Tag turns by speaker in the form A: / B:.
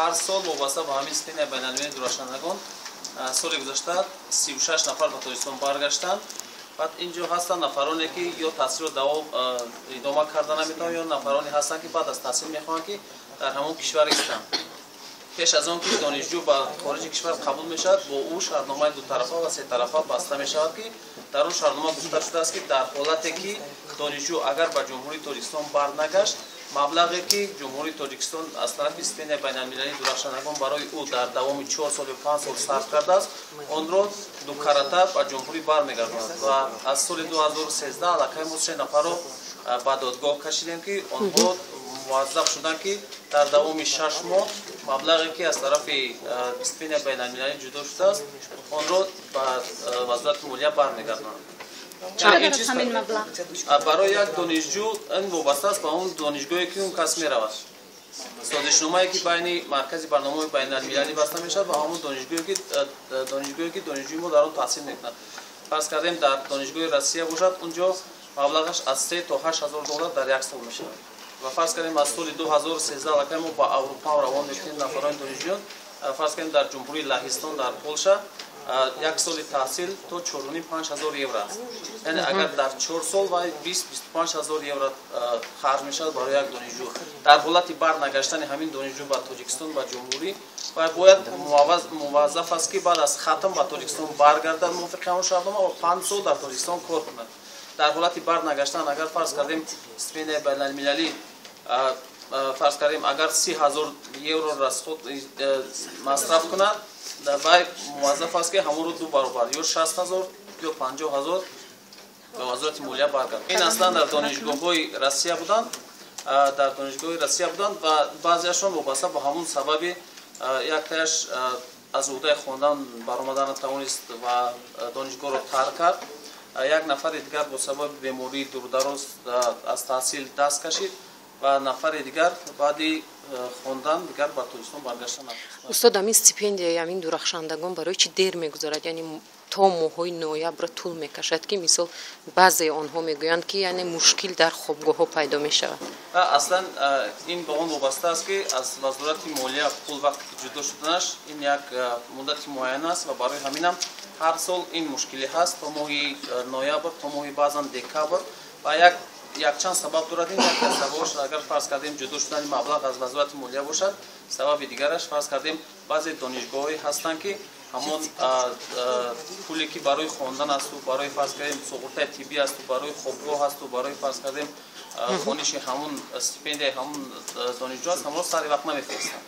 A: Ҳар сол вобаста ба ҳамин стипендияи байналмилалии дурахшандагон соли гузашта 36 нафар ба Тоҷикистон баргаштанд. Баъд инҷо ҳастанд нафароне, ки ё таҳсилро давом идома карда наметавонанд, ё нафароне ҳастанд, ки баъд аз таҳсил мехоҳанд, ки дар ҳамон кишвар истанд. Пеш аз он ки донишҷӯ ба хориҷи кишвар қабул мешавад, бо ӯ шартномаи дутарафа ва сетарафа баста мешавад, ки дар он шартнома гуфта шудааст, ки дар ҳолате ки донишҷӯ агар ба Ҷумҳурии Тоҷикистон барнагашт, маблағе ки Ҷумҳурии Тоҷикистон аз тарафи стипендияи байналмилалии дурахшандагон барои ӯ дар давоми 4 сол ё 5 сол сарф кардааст, онро дукарата ба ҷумҳурӣ бармегардонад. Ва аз соли 2013 аллакай мо 3 нафарро ба додгоҳ кашидем, ки онҳо муваззаф шуданд, ки дар давоми 6 моҳ маблағе ки аз тарафи стипендияи байналмилалӣ ҷудо шудааст, онро ба Вазорати молия бармегардонанд.
B: Чақадар аст ҳамин маблағ?
A: Барои як донишҷӯ ин вобаста аст ба он донишгоҳе, ки он кас меравад. Созишномае, ки байни маркази барномаҳои байналмилалӣ баста мешавад ва ҳамон донишгоҳе, ки донишҷӯи мо дар он таҳсил мекунад. Фарз кардем, дар донишгоҳи Россия бошад, унҷо маблағаш аз 3 то 8 ҳазор доллар дар як сол мешавад. Ва фарз кардем, аз соли 2013 аллакай мо ба Аврупо равон мекунем нафарони донишҷӯён. Фарз кардем, дар Ҷумҳурии Лаҳистон, дар Полша як соли таҳсил то 4,5-5 ҳазор евро аст. Яъне агар дар 4 сол вай 20-25 ҳазор евро харҷ мешавад барои як донишҷӯ. Дар ҳолати барнагаштани ҳамин донишҷӯ ба Тоҷикистон, ба ҷумҳурӣ, вай бояд муваззаф аст, ки баъд аз хатм ба Тоҷикистон баргардад мувофиқи ҳамон шартнома ва 5 сол дар Тоҷикистон кор кунад. Дар ҳолати барнагаштан, агар фарз кардем, стипендияи байналмилалӣ, фарз кардем, агар 30 ҳазор евро расход масраф кунад, вай муваззаф аст, ки ҳамонро ду баробар, ё 60 ҳазор, ё 50 ҳазор ба Вазорати молия баргардад. Ин аслан дар донишгоҳҳои Россия буданд, дар донишгоҳи Россия буданд ва баъзеашон вобаста ба ҳамон сабаби яктаяш аз уҳдаи хондан баромадан натавонист ва донишгоҳро тарк кард. Як нафари дигар бо сабаби бемории дурудароз аз таҳсил даст кашид ва нафари дигар баъди хондан дигар ба Тоҷикистон баргашта натавонист.
C: Устод, ҳамин стипендияи ҳамин дурахшандагон барои чӣ дер мегузарад, яъне то моҳҳои ноябр тӯл мекашад, ки мисол баъзеи онҳо мегӯянд, ки яъне мушкил дар хобгоҳҳо пайдо мешавад?
A: Аслан ин ба он вобаста аст, ки аз Вазорати молия пул вақте ки ҷудо шуданаш, ин як муддати муайян аст ва барои ҳаминам ҳар сол ин мушкилӣ ҳаст то моҳи ноябр, то моҳи баъзан декабр. Ва якчанд сабаб дорад ин. Яке аз сабабаш, агар фарз кардем, ҷудо шудани маблағ аз Вазорати молия бошад, сабаби дигараш, фарз кардем, баъзе донишгоҳҳое ҳастанд, ки ҳамон пуле, ки барои хондан асту барои, фарз кардем, суғуртаи тиббӣ асту барои хобгоҳ асту барои, фарз кардем, хониши ҳамун стипендияи ҳамун донишҷӯ аст, ҳамонро сари вақт намефиристанд.